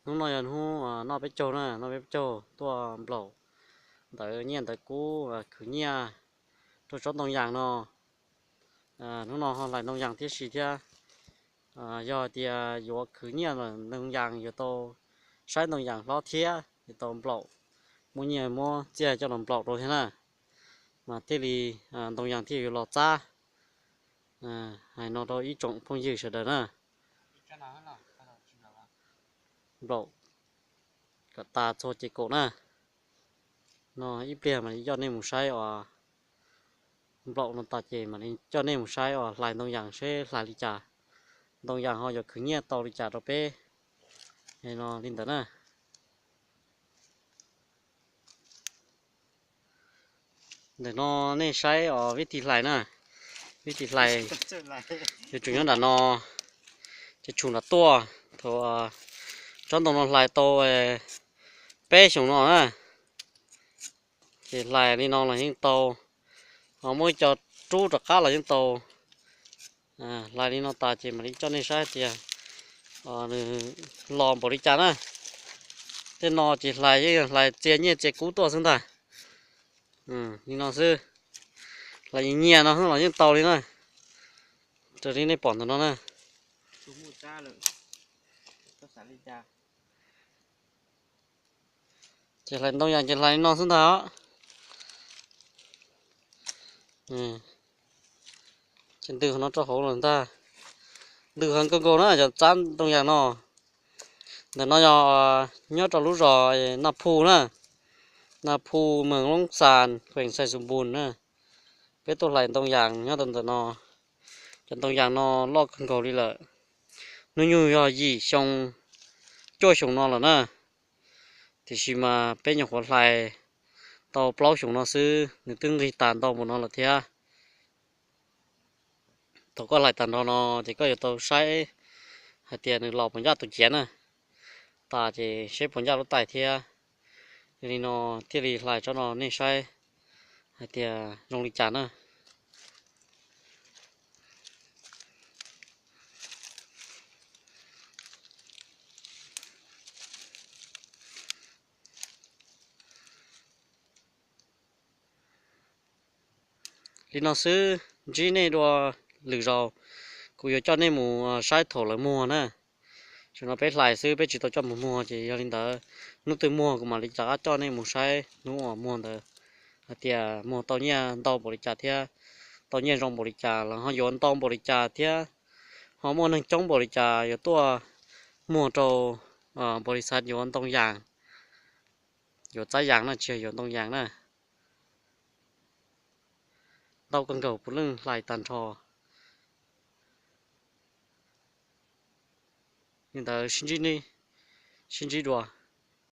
Hnub no yog hnub noj peb caug na, noj peb caug tuaj nplaum ntawv nyiaj ntawv kub, khwv nyiaj rau tsob ntoo yas no. Hnub no ho hlais ntoo yas thiab si thiab. Yog tias yuav khwv nyiaj ntoo yas yuav tau saib ntoo yas hlob thiab yuav tau nplaum, muaj nyiaj muab txiaj coj los nplaum rau thiab na, mas thiaj li ntoo yas thiaj yuav los txab. Hais no rau ib tsoom phooj ywg sawv daws na. Nplaum kom tas txhua ces kaum na. No ib pliag mam li coj nej mus saib os. Nplaum no tas ces mam li coj nej mus saib os, hlais ntoo yas seb hlais li cas, ntoo yas ho yuav khwv nyiaj tau li cas rau peb. No li ntawd na. Ntawm no nej saib os, vib tis hlais na, vib tis hlais yuav tsum nyob nram no, ces tshum nram tuaj thaum tsob ntoo no hlais tau peb xyoos no na. Ces hlais li no los yeej tau, ho muab ib co rub rov qab los yeej tau. Hlais li no tas ces mam li coj nej saib tias nws los npaum li cas na. Tej no ces hlais yeej hlais txia nyiaj txia kub tuaj xwb ntag. Li no xwb, hlais nyiaj no los yeej tau li na. Raws li nej pom ntawm no na. Ces hlais ntoo yas ces hlais li no xwb ntag os. Ces ntws no rau hauv lawm ntag. Ntws heev kawg nkaus na cov txab ntoo yas no. Ntawm no yog nyob rau lub zos Naj Phu na, Naj Phu, Mees Loob Xas, kheem Xais Xus Npus na. Peb tuaj hlais ntoo yas nyob rau ntawm no. Cov ntoo yas no loj kawg nkaus li lawm. Hnub nyoog yog yim xyoo, cuaj xyoo no lawm na. Tiam sis mas peb nyuam qhuav hlais tau plaub xyoo no xwb nws twb nqig tas ntau npaum no lawm thiab. Thaum koj hlais tag nrho no ces koj yuav tau saib hais tias nws los puas ncaj tus ciav na, tas ces seb puas ncaj lub tais thiab. Yog li no thiaj li hlais tsob no nej saib hais tias zoo li cas na. Li no xwb, ntsib nej dua lwm zaus kuv yuav coj nej mus saib thaum lawv muag na. Tam sim no peb hlais xwb peb tsis tau coj mus muag ces yog li ntawd hnub twg muag kuv mam li rov qab coj nej mus saib hnub uas muag ntawd hais tias muag tau nyiaj ntau npaum li cas thiab tau nyiaj zoo npaum li cas los ho yuav ntau npaum li cas thiab ho muaj neeg coob npaum li cas yuav tuaj muag rau npaum li xav yuav ntoo yas, yuav txab yas na, tsis yog yuav ntoo yas na. Ntau kawg nkaus puav leej hlais tag nrho. Li ntawd sib ntsib dua.